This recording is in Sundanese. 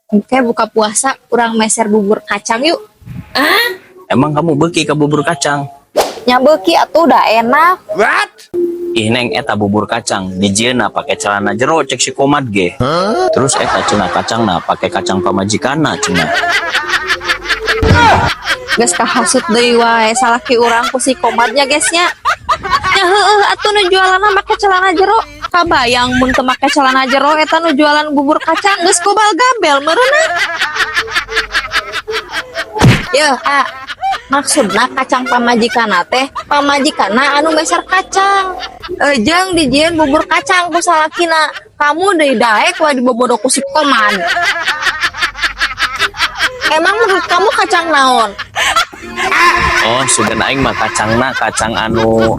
Oke, buka puasa urang meser bubur kacang yuk. Emang kamu beuki ka bubur kacang? Nya beuki atuh, udah enak. Ih, Neng, eta bubur kacang dijieunna pake celana jero cek si Komad ge. Terus eta cenah kacangna pake kacang pamajikanna cenah. Geus kahasut deui wae salaki urang ku si Komadnya, guys, nya. Nya heueuh atuh, nu jualanna make celana jero. Kabayang mun teu make celana jero eta nu jualan bubur kacang geus gobal gabel meureunna. Yeuh, ah, maksudna kacang pamajikanna teh pamajikanna anu meser kacang. Jeung dijieun bubur kacang ku salakina. Kamu deui daek wae dibobodo ku si Komad. Emang menurut kamu kacang naon? Oh, sugan aing mah kacangna kacang anu.